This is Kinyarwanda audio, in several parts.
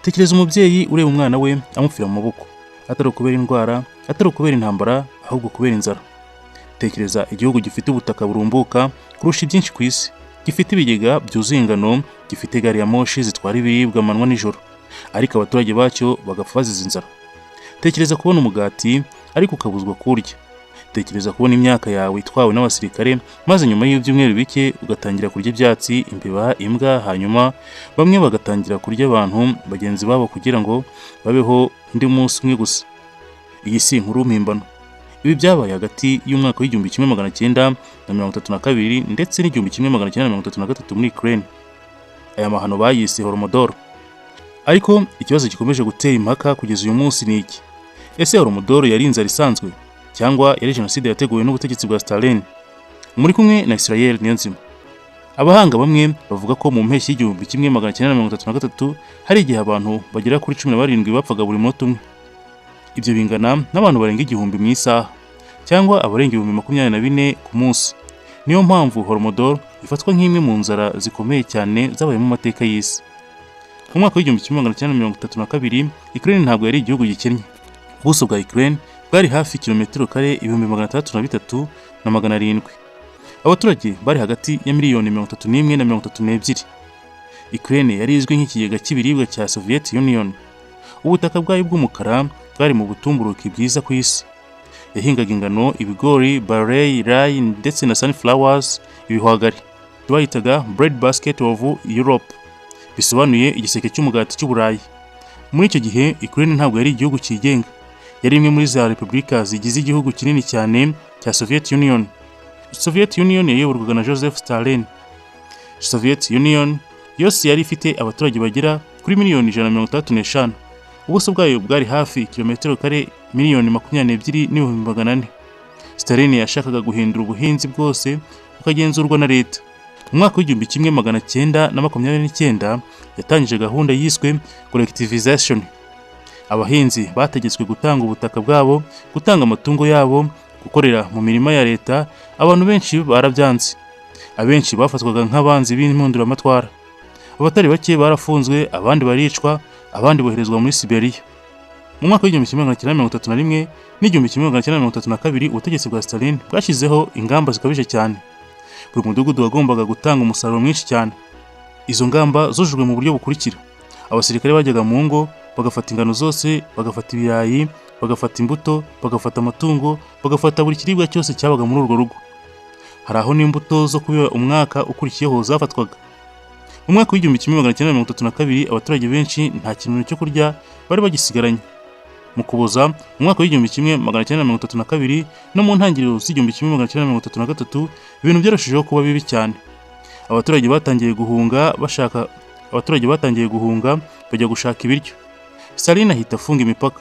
Tekereza umubyeyi ureba umwana we amupfira mu maboko, atari ukubera indwara, atari ukubera intambara, ahubwo kubera inzara. Tekereza igihugu gifite ubutaka burumbuka kurusha ibyinshi ku isi, gifite ibigega byuzuye ingano, gifite gari ya moshi zitwara ibiribwa amanywa nijoro, ariko abaturage bacyo bagapfa bazize inzara. Tekereza kubona umugati ariko ukabuzwa kuwurya. Tekereza kubona imyaka yawe itwawe n'abasirikare, maze nyuma y'ibyumweru bike ugatangira kurya ibyatsi, imbeba, imbwa, hanyuma bamwe bagatangira kurya abantu bagenzi babo kugira ngo babeho undi munsi umwe gusa. Iyi si inkuru mpimbano. Ibi byabaye hagati y'umwaka w'1932 ndetse n'1933 muri Ukraine. Aya mahano bayise Holodomor. Ariko ikibazo gikomeje gutera impaka kugeza uyu munsi ni iki: ese Holodomor yari inzara isanzwe cyangwa yari jenoside yateguwe n'ubutegetsi bwa Stalin? Muri kumwe na Israel Niyonzima. Abahanga bamwe bavuga ko mu mpeshyi y'1933 hari igihe abantu bagera kuri 17 bapfaga buri munota umwe. Ibyo bingana n'abantu barenga 1000 mu isaha, cyangwa abarenga 24,000 ku munsi. Niyo mpamvu Holodomor ifatwa nk'imwe mu nzara zikomeye cyane zabaye mu mateka y'isi. Mu mwaka w'1932, Ukraine ntabwo yari igihugu gikennye. Ubuso bwa Ukraine bwari hafi kilometero kare 603,700. Abaturage bari hagati ya miliyoni 31 na 32. Ukraine yari izwi nk'ikigega cy'ibiribwa cya Soviet Union. Ubutaka bwayo bw'umukara bwari mu butumburuke bwiza ku isi. Yahingaga ingano, ibigori, barley, rye ndetse na sunflowers, ibihwagari. Bayitaga "bread basket of Europe", bisobanuye igiseke cy'umugati cy'Uburayi. Muri icyo gihe, Ukraine ntabwo yari igihugu cyigenga. Yari imwe muri za repubulika zigize igihugu kinini cyane cya Soviet Union. Soviet Union yayoborwaga na Joseph Stalin. Soviet Union yose yari ifite abaturage bagera kuri miliyoni 165. Ubuso bwayo bwari hafi kilometero kare miliyoni 22,400,000. Stalin yashakaga guhindura ubuhinzi bwose bukagenzurwa na leta. Mu mwaka w'1929 yatangije gahunda yiswe collectivization. Abahinzi bategetswe gutanga ubutaka bwabo, gutanga amatungo yabo, gukorera mu mirima ya leta. Abantu benshi barabyanze. Abenshi bafatwaga nk'abanzi b'impinduramatwara. Abatari bake barafunzwe, abandi baricwa, abandi boherezwa muri Siberia. Mu mwaka w'1931 n'1932, ubutegetsi bwa Stalin bwashyizeho ingamba zikabije cyane. Buri mudugudu wagombaga gutanga umusaruro mwinshi cyane. Izo ngamba zujujwe mu buryo bukurikira: abasirikare bajyaga mu ngo bagafata ingano zose, bagafata ibirayi, bagafata imbuto, bagafata amatungo, bagafata buri kiribwa cyose cyabaga muri urwo rugo. Hari aho n'imbuto zo kubiba umwaka ukurikiyeho zafatwaga. Mu mwaka w'1932, abaturage benshi nta kintu cyo kurya bari bagisigaranye. Mu Kuboza mu mwaka w'1932 no mu ntangiriro z'1933, ibintu byarushijeho kuba bibi cyane. Abaturage batangiye guhunga bajya gushaka ibiryo. Stalin ahita afunga imipaka.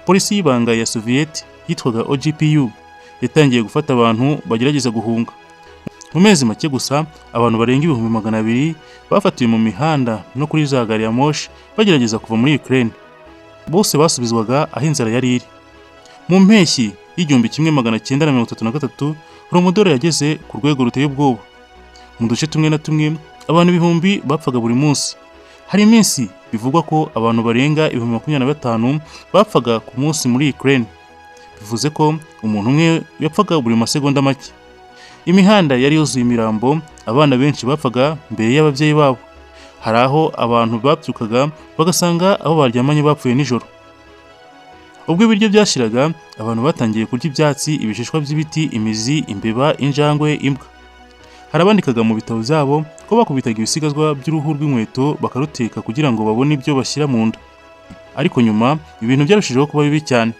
Polisi y'ibanga ya Soviet yitwaga OGPU yatangiye gufata abantu bagerageza guhunga. Mu mezi make gusa, abantu barenga 200,000 bafatiwe mu mihanda no kuri za gari ya moshi bagerageza kuva muri Ukraine. Bose basubizwaga aho inzara yari iri. Mu mpeshyi y'1933, Holodomor yageze ku rwego ruteye ubwoba. Mu duce tumwe na tumwe, abantu ibihumbi bapfaga buri munsi. Hari iminsi bivugwa ko abantu barenga 25,000 bapfaga ku munsi muri Ukraine, bivuze ko umuntu umwe yapfaga buri masegonda make. Imihanda yari yuzuye imirambo. Abana benshi bapfaga mbere y'ababyeyi babo. Hari aho abantu babyukaga bagasanga abo baryamanye bapfuye nijoro. Ubwo ibiryo byashiraga, abantu batangiye kurya ibyatsi, ibishishwa by'ibiti, imizi, imbeba, injangwe, imbwa. Hari abandikaga mu bitabo byabo ko bakubitaga ibisigazwa by'uruhu rw'inkweto bakaruteka kugira ngo babone ibyo bashyira mu nda. Ariko nyuma ibintu byarushijeho kuba bibi cyane.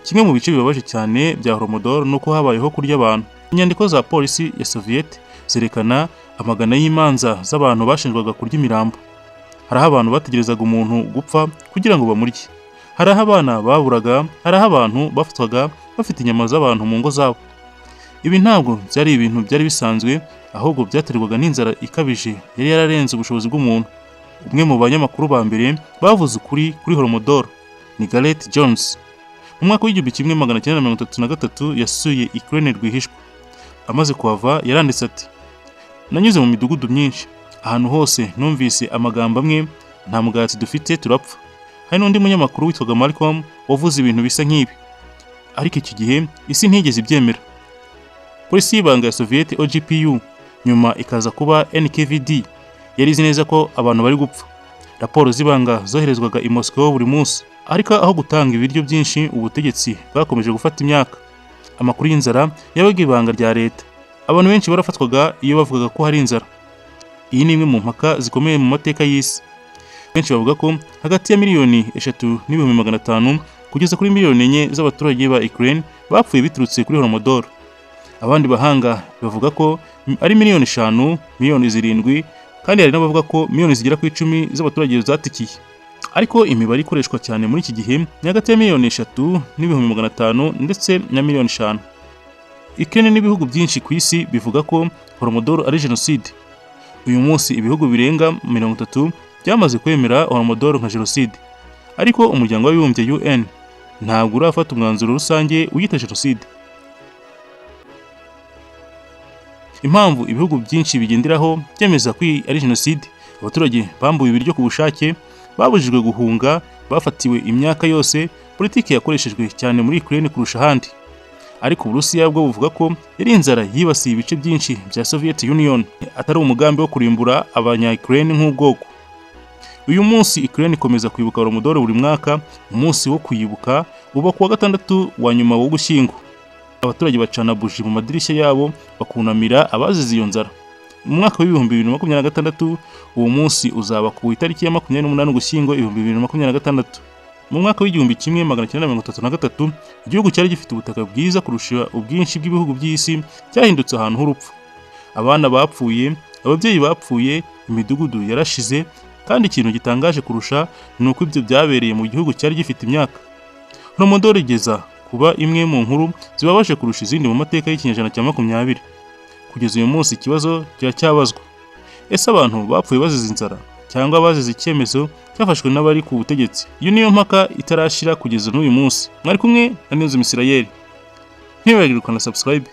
Kimwe mu bice bibabaje cyane bya Holodomor ni uko habayeho kurya abantu. Inyandiko za polisi ya Soviet zerekana amagana y'imanza z'abantu bashinjwaga kurya imirambo. Hari aho abantu bategerezaga umuntu gupfa kugira ngo bamurye. Hari aho abana baburaga. Hari aho abantu bafatwaga bafite inyama z'abantu mu ngo zabo. Ibi ntabwo byari ibintu byari bisanzwe, ahubwo byaterwaga n'inzara ikabije yari yararenze ubushobozi bw'umuntu. Umwe mu banyamakuru ba mbere bavuze ukuri kuri Holodomor ni Gareth Jones. Mu mwaka w'1933 yasuye Ukraine rwihishwa. Amaze kuhava yaranditse ati: "Nanyuze mu midugudu myinshi. Ahantu hose numvise amagambo amwe. Nta mugati dufite, turapfa. Hari n'undi munyamakuru witwaga Malcolm wavuze ibintu bisa nk'ibi, ariko iki gihe isi ntigeze ibyemera. Polisi y'ibanga ya Soviet OGPU, nyuma ikaza kuba NKVD, yari izi neza ko abantu bari gupfa. Raporo z'ibanga zoherezwaga i Moscow buri munsi, ariko aho gutanga ibiryo byinshi, ubutegetsi bwakomeje gufata imyaka. Amakuru y'inzara yabaga ibanga rya leta. Abantu benshi barafatwaga iyo bavugaga ko hari inzara. Iyi ni imwe mu mpaka zikomeye mu mateka y'isi. Benshi bavuga ko hagati ya 3,500,000 kugeza kuri 4 miliyoni z'abaturage ba Ukraine bapfuye biturutse kuri Holodomor. Abandi bahanga bavuga ko ari 5 miliyoni, 7 miliyoni, kandi hari n'abavuga ko miliyoni zigera ku 10 z'abaturage zatikiye. Ariko imibare ikoreshwa cyane muri iki gihe ni hagati ya 3,500,000 ndetse na 5 miliyoni. Ukraine n'ibihugu byinshi ku isi bivuga ko Holodomor ari jenoside. Uyu munsi ibihugu birenga 30 byamaze kwemera Holodomor nka jenoside, ariko Umuryango w'Abibumbye UN ntabwo urafata umwanzuro rusange uyita jenoside. Impamvu ibihugu byinshi bigenderaho byemeza ko iyi ari jenoside: abaturage bambuwe ibiryo ku bushake, babujijwe guhunga, bafatiwe imyaka yose, politiki yakoreshejwe cyane muri Ukraine kurusha ahandi. Ariko Uburusiya bwo buvuga ko yari inzara yibasiye ibice byinshi bya Soviet Union, atari umugambi wo kurimbura abanya Ukraine nk'ubwoko. Uyu munsi Ukraine ikomeza kwibuka Holodomor buri mwaka. Umunsi wo kuyibuka uba kuwa gatandatu wa nyuma wo Gushyingo. Abaturage bacana buji mu madirishya yabo, bakunamira abazize iyo nzara. Mu mwaka wa 2026 uwo munsi uzaba ku itariki ya 28 Ugushyingo 2026. Mu mwaka wa 1933, igihugu cyari gifite ubutaka bwiza kurusha ubwinshi bw'ibihugu by'isi cyahindutse ahantu h'urupfu. Abana bapfuye, ababyeyi bapfuye, imidugudu yarashize, kandi ikintu gitangaje kurusha ni uko ibyo byabereye mu gihugu cyari gifite imyaka. Holodomor igeza kuba imwe mu nkuru zibabaje kurusha izindi mu mateka y'ikinyejana cya 20. Kugeza uyu munsi ikibazo kiracyabazwa: ese abantu bapfuye bazize inzara cyangwa bazize icyemezo cyafashwe n'abari ku butegetsi? Iyo niyo mpaka itarashira kugeza n'uyu munsi. Mwari kumwe na Niyonzima Israel. Ntiwibagirwe na subscribe.